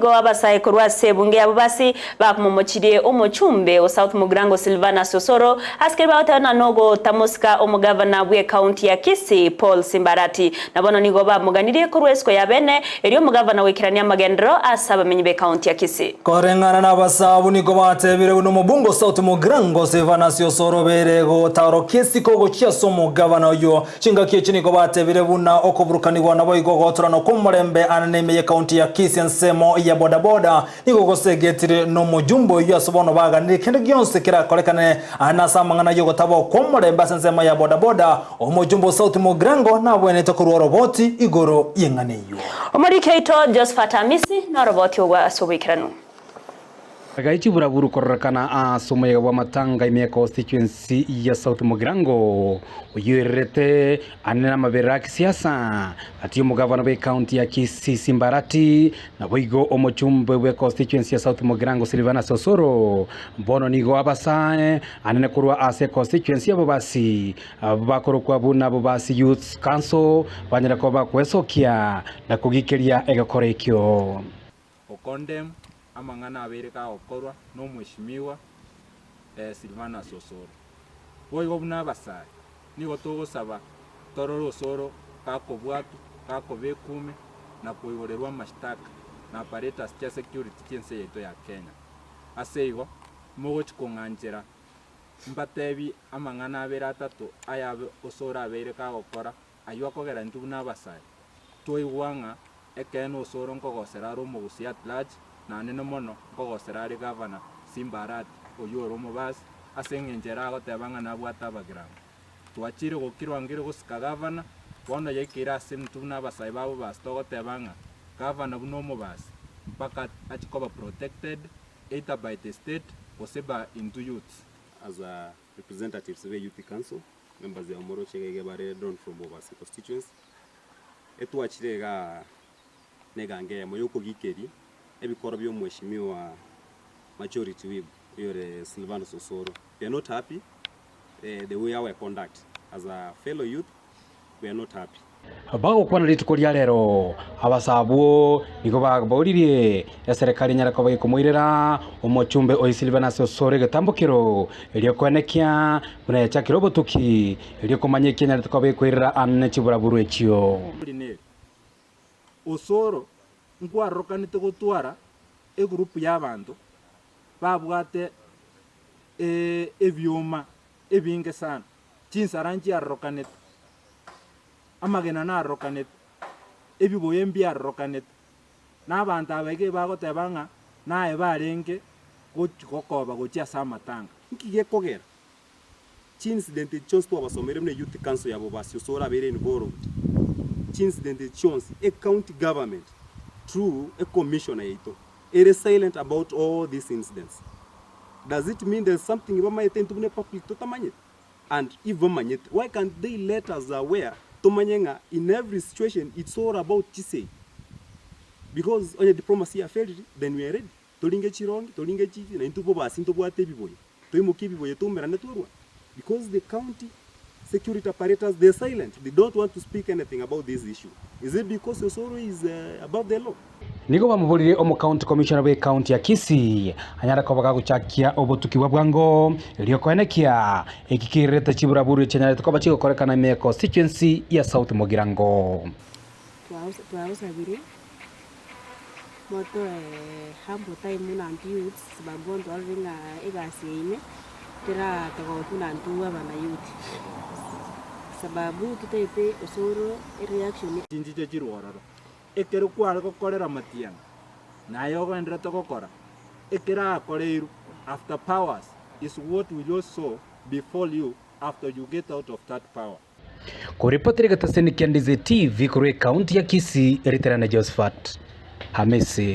Nigo abasae korwa ase ebunge ya Bobasi bamomochirie omochumbe o South Mugirango Silvanus Osoro ase keria bagoteba ng'a nogotamosika omogavana bw'ecounty ya Kisii Paul Simbarati. Na bono nigo bamoganirie korwa esiko ya bene erio omogavana goikerania amagenderero ase abamenyi b'ecounty ya Kisii. Koreng'ana nabasae abwo nigo batebire buna omobunge o South Mugirango Silvanus Osoro obeire gotaorokia esiko gochia ase omogavana oyio. Chingaki echi nigo batebire buna okoburukanigwa naboigo ogotorana kw'omorembe ane neime y'ekaunti ya Kisii ensemo ya bodaboda nigo gosegetire nomojumbe oyio ase bono baganirie kende gionsi kerakorekane ane ase amang'ana y'ogotaba okw'omorembe ase ensemo ya bodaboda. Omojumbe o South Mugirango nabwenerete korwa oroboti igoro y'eng'ana eyio. Omoriki oito Josephat Amisi noroboti ogwo ase oboikeranu. Gaichi chiburaburu kororekana ase omoyega bw'amatanga ime ya constituency ya South Mugirango oyoererete ane namaberera a kisiasa gati y'omogavana bwe county ya Kisii Simba Arati naboigo omochumbe bwe constituency ya South Mugirango Silvanus Osoro. Bono nigo abasae anene korwa ase constituency ya Bobasi bakorokwa buna Bobasi Youths Council banyare koba bakwesokia na kogikeria egekoro ekio. Gokondem amang'ana abeire kagokorwa nomweshimiwa Silvanus Osoro. Boigo buna abasae, nigo togosaba torore Osoro gakobwatwa, gakobekwa ime na koigorerwa amashtaka na apparatus chia security chi'ense yaito ya Kenya. Ase igo, mogochi kong'anchera mbatebi amang'ana abere atato ayabe Osoro abeire kagokora ayio akogera intwe buna abasae twaigwa ng'a Ekeene osoro nkogosera are omogusii at large, naende mono nkogosera are gavana Simba Arati oyio ore omobasi, ase eng'encho ere agoteba ng'a nabwate abagirango. Twachire gokirwa ngire gosika gavana, bono yaikeire ase intwe buna abasae ba bobasi togoteba ng'a gavana buna omobasi mpaka achi koba protected either by the state gose by intwe youths. As a representatives be youth council members ya omoroche iga iga bare drawn from Bobasi constituency. Etwachire igaa negango eyemo yokogikeria ebikoro bia omweshimiwa Majority Whip oyore Silvanus Osoro. We are not happy the way our conduct as a fellow youth we are not happy. Bagokwana rituko ria rero, abasae abwo nigo baboririe eserekari enyare koba gekomoirera omochumbe o Silvanus Osoro egetambokero, erio koenekia buna yachakire obotuki Erio komanya eki anyarete koba ekoirera ane chiburaburu echio. Eri neri, Osoro nkwarorokanete gotwara egurupu y'abanto babwate ebioma ebinge sana, chinsara nchiarorokanete, amagena narorokanete, ebiboyo mbiarorokanete, na abanto aba iga ebagoteba ng'a naye barenge gochi gokoba gochia ase amatanga. Nki gekogera Chi-incident echi chionsi twabasomeire buna Youth Council ya Bobasi Osoro abeire involved, chi-incident echi chionsi, e county government through e commissioner yaito ere silent about all these incidents. Does it mean there's something bamaete intwe buna e public totamanyeti? And if bamanyete, why can't they let us aware tomanye ng'a in every situation it's all about chisegi? Because onye diplomacy ya failed then we are ready. Toringe chirongi, toringe chichi, na intwe Bobasi ntobwate ebiboyo. Toimokie ebiboyo toumerane twerwa because the county security apparatus they are silent they don't want to speak anything about this issue is it because Osoro is above the law? Nigo bamoboririe omocounty commissioner bw'ecounty ya Kisii anyare koba gagochakia obotuki bwa bwango erio koenekia eki kererete chiburaburu echianyarete koba chigokorekana ime ya constituency ya South Mugirango. Twagosabire motoe humble time buna intwe youths sababu bono twarorire ng'a egasi eye teratogokia buna intwe abana youth, sababu totaete osoro ereaction. Chinchicha chirwe ororo, ekero kware gokorera matiang'i, naye ogenderete gokora, ekero akoreirwe, after powers is what will also befall you after you get out of that power. Koripotera egetaseni kia Ndizi TV korwa ekaunti ya Kisii, Riterane Josephat Hamisi.